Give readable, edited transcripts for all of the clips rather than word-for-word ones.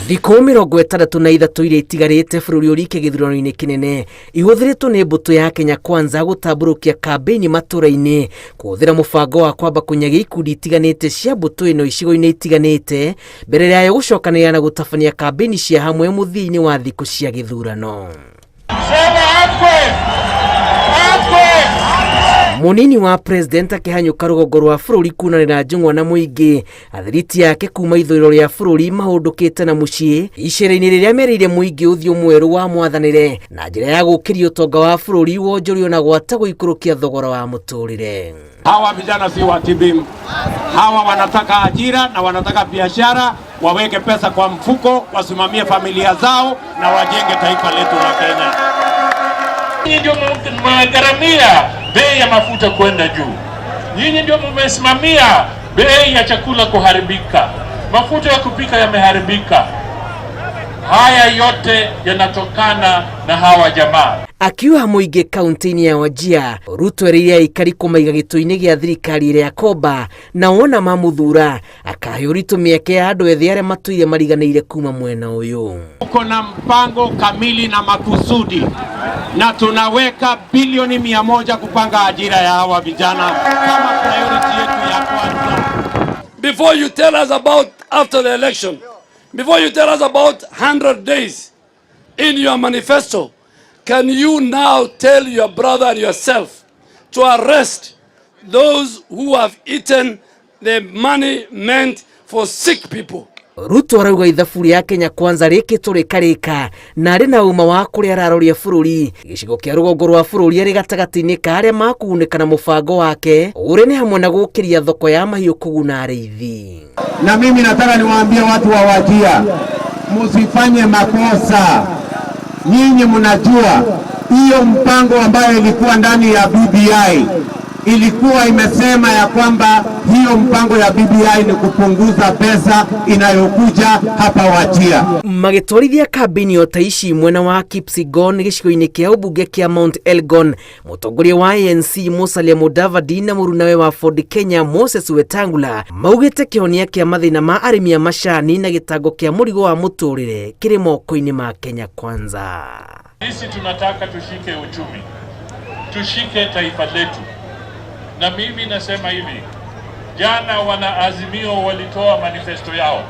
Thikũ 63 iria itigarĩte bũrũri ũrike gĩthurano-inĩ kĩnene ihũthĩrĩtwo nĩ mbũtũ ya Kenya Kwanza gũtambũrũkia kambĩini matũra-inĩ kũhũthĩra mũbango wa kwamba kũnyagia ikundi itiganĩte cia mbũtũ ĩno icigo-inĩ itiganĩte mbere yayo gũcokanĩrĩra na gũtabania kambĩini cia hamwe mũthia-inĩ wa thikũ cia gĩthurano. Mũnini wa president akĩhanyũka rũgongo rwa bũrũri kunanĩra njũng'wa na mũingĩ athiriti yake kuma ithũĩro rĩa bũrũri mahũndũkĩte na mũciĩ icera-inĩ rĩrĩa merĩire mũingĩ ũthiũ mwerũ wa mwathanĩre na njĩra ya gũkĩria ũtonga wa bũrũri wonjorio na gwata gũikũrũkia thogora wa mũtũrĩre. Hawa vijana si wa TBM. Hawa wanataka ajira na wanataka biashara, waweke pesa kwa mfuko, wasimamie familia zao na wajenge taifa letu la Kenya. Nyinyi ndio mmegharamia bei ya mafuta kwenda juu. Nyinyi ndio mmesimamia bei ya chakula kuharibika, mafuta ya kupika yameharibika. Haya yote yanatokana na hawa jamaa. Akiuga mũingĩ kaunti-inĩ ya Wajir, Ruto erĩire aikari kũmaiga gĩtũ-inĩ gĩa thirikari ĩrĩa akomba na wona mamũthura akahe ũritũ mĩeke ya andũ ethĩ arĩa matũire mariganĩire kuma mwena ũyũ. Tuko na mpango kamili na makusudi na tunaweka bilioni 100 kupanga ajira ya hawa vijana kama priority yetu ya kwanza. Before you tell us about after the election, before you tell us about 100 days in your manifesto, can you now tell your brother and yourself to arrest those who have eaten the money meant for sick people? Ruto arauga ithabu rĩa Kenya Kwanza rĩkĩtwo rĩkarĩka na arĩ na ũma wa kũrĩa araroria bũrũri gĩcigo kĩa rũgongo rwa bũrũri arĩ gatagatĩ-inĩ ka arĩa makũgunĩka na mũbango wake ũrĩa nĩ hamwe na gũkĩria thoko ya mahiũ kũguna arĩithi. Na mimi nataka niwaambie watu wa Wajir, msifanye makosa. Nyinyi mnajua hiyo mpango ambayo ilikuwa ndani ya BBI ilikuwa imesema ya kwamba hiyo mpango ya BBI ni kupunguza pesa inayokuja hapa Wajir. Magĩtwarithia kambĩini o ta ici mwena wa Kipsigon gĩcigo-inĩ kĩa ũmbunge kĩa Mount Elgon, mũtongoria wa ANC Musalia Mudavadi na mũrunawe wa Ford Kenya Moses Wetangula maugĩte kĩhonia kĩa mathĩna ma arĩmi a macani na gĩtango kĩa mũrigo wa mũtũrĩre kĩrĩ moko-inĩ ma Kenya Kwanza. Sisi tunataka tushike uchumi, tushike taifa letu, na mimi nasema hivi, jana wana Azimio walitoa manifesto yao,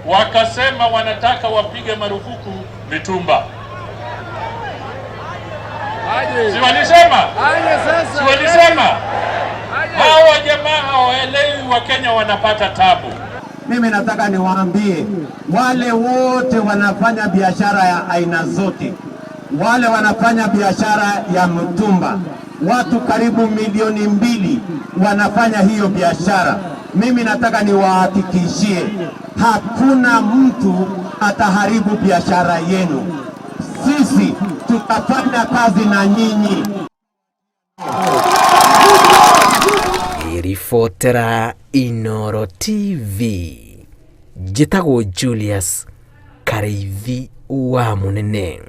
wakasema wanataka wapige marufuku mitumba. Si walisema? Si walisema? Hawa jamaa hawaelewi Wakenya wanapata tabu. Mimi nataka niwaambie wale wote wanafanya biashara ya aina zote, wale wanafanya biashara ya mtumba, watu karibu 2 milioni wanafanya hiyo biashara. Mimi nataka niwahakikishie hakuna mtu ataharibu biashara yenu. Sisi tutafanya kazi na nyinyi. Ribotera Inoro TV, njĩtagwo Julius Karĩithi wa Mũnene.